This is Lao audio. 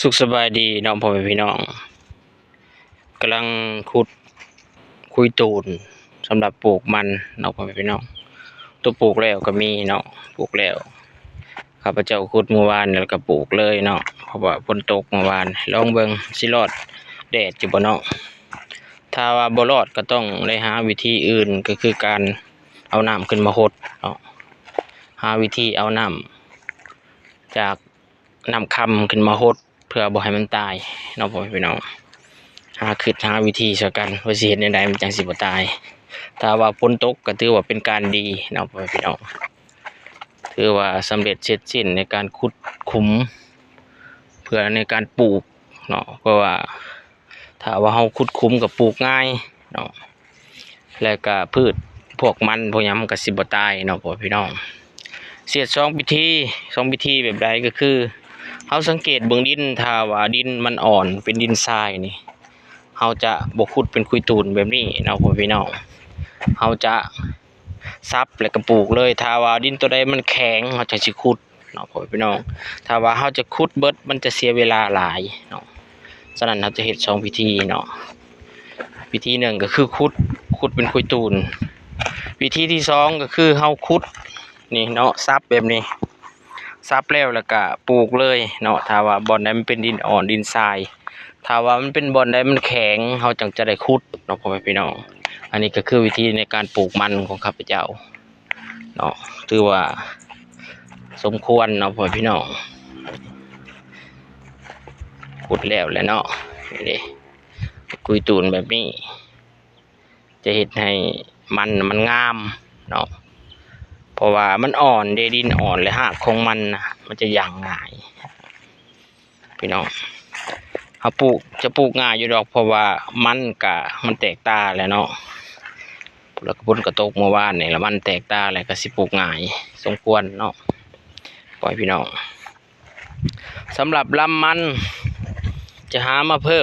ສຸກສະບາຍດີເນາະ ພໍ່ແມ່ພີ່ນ້ອງ, ກຳລັງຂຸດຄຸຍຕູນສຳລັບປູກມັນເນາະ ພໍ່ແມ່ພີ່ນ້ອງ. ຕົວປູກແລ້ວກໍມີເນາະ, ປູກແລ້ວ ຂ້າພະເຈົ້າຂຸດມື້ວານ ແລ້ວກໍປູກເລີຍເນາະ ເພາະວ່າຝົນຕົກມື້ວານ. ລອງເບິ່ງຊິລອດແດດຢູ່ບໍ່ເນາະ. ຖ້າວ່າບໍ່ລອດກໍຕ້ອງໄດ້ຫາວິທີອື່ນ ກໍຄືການເອົານ້ຳຂຶ້ນມາຫົດເນາະ, ຫາວິທີເອົານ້ຳຈາກ ນ້ຳຄຳຂຶ້ນມາຫົດ ເພື່ອບໍ່ໃຫ້ມັນຕາຍເນາະ ພໍ່ແມ່ພີ່ນ້ອງ. ຫາຄິດຫາວິທີຊ່ວຍກັນວ່າຊິເຮັດແນວໃດມັນຈັ່ງຊິບໍ່ຕາຍ. ຖ້າວ່າຝົນຕົກກໍຖືວ່າເປັນການດີເນາະ ພໍ່ແມ່ພີ່ນ້ອງ, ຖືວ່າສຳເລັດເສັດສິ້ນໃນການຂຸດຂຸມ ເພື່ອໃນການປູກເນາະ, ເພາະວ່າ ຖ້າວ່າເຮົາຂຸດຂຸມກໍປູກງ່າຍເນາະ ແລະກະພືດພວກມັນພວກຫຍັງມັນກໍຊິບໍ່ຕາຍເນາະ ພໍ່ແມ່ພີ່ນ້ອງ. ເສດສອງວິທີ, ສອງວິທີແບບໃດກໍຄື ເຮົາສັງເກດເບິ່ງດິນ, ຖ້າວ່າດິນມັນອ່ອນເປັນດິນຊາຍນີ້ ເຮົາຈະບໍ່ຂຸດເປັນຄຸຍຕູນແບບນີ້ເນາະ ພໍ່ແມ່ພີ່ນ້ອງ, ເຮົາຈະສັບແລ້ວກໍປູກເລີຍ. ຖ້າວ່າດິນຕົວໃດມັນແຂງ ເຮົາຈັ່ງຊິຂຸດ ເນາະ ພໍ່ແມ່ພີ່ນ້ອງ. ຖ້າວ່າເຮົາຈະຂຸດເບິດ ມັນຈະເສຍເວລາຫຼາຍເນາະ, ສະນັ້ນເຮົາຈະເຮັດສອງວິທີເນາະ. ວິທີໜຶ່ງກໍຄືຂຸດ, ຂຸດເປັນຄຸຍຕູນ. ວິທີທີສອງກໍຄືເຮົາຂຸດນີ້ເນາະ, ສັບແບບນີ້, ສັບແລ້ວ ແລ້ວກໍປູກເລີຍເນາະ. ຖ້າວ່າບ່ອນໃດມັນເປັນດິນອ່ອນ, ດິນຊາຍ, ຖ້າວ່າມັນເປັນບ່ອນໃດມັນແຂງ ເຮົາຈັ່ງຈະໄດ້ຂຸດເນາະ ພໍ່ແມ່ພີ່ນ້ອງ. ອັນນີ້ກໍຄືວິທີໃນການປູກມັນຂອງຂ້າພະເຈົ້າ ເນາະ, ຖືວ່າສົມຄວນເນາະ ພໍ່ແມ່ພີ່ນ້ອງ. ຂຸດແລ້ວແຫຼະເນາະ, ນີ້ເດ້ ກຸຍຕູນແບບນີ້ ຈະເຮັດໃຫ້ມັນ ມັນງາມເນາະ, ເພາະວ່າມັນອ່ອນເດ້, ດິນອ່ອນ ແລະຮາກຂອງມັນນະ ມັນຈະຢ່າງງ່າຍ. ພີ່ນ້ອງ ເຮົາປູກ ຈະປູກງ່າຍຢູ່ດອກ ເພາະວ່າມັນກະ ມັນແຕກຕາແລ້ວເນາະ, ແລ້ວກໍຝົນກໍຕົກເມື່ອວານນີ້ ແລ້ວມັນແຕກຕາແລ້ວ ກໍຊິປູກງ່າຍສົມຄວນເນາະ ພໍ່ແມ່ພີ່ນ້ອງ. ສຳລັບລຳມັນ ຈະຫາມາເພີ່ມ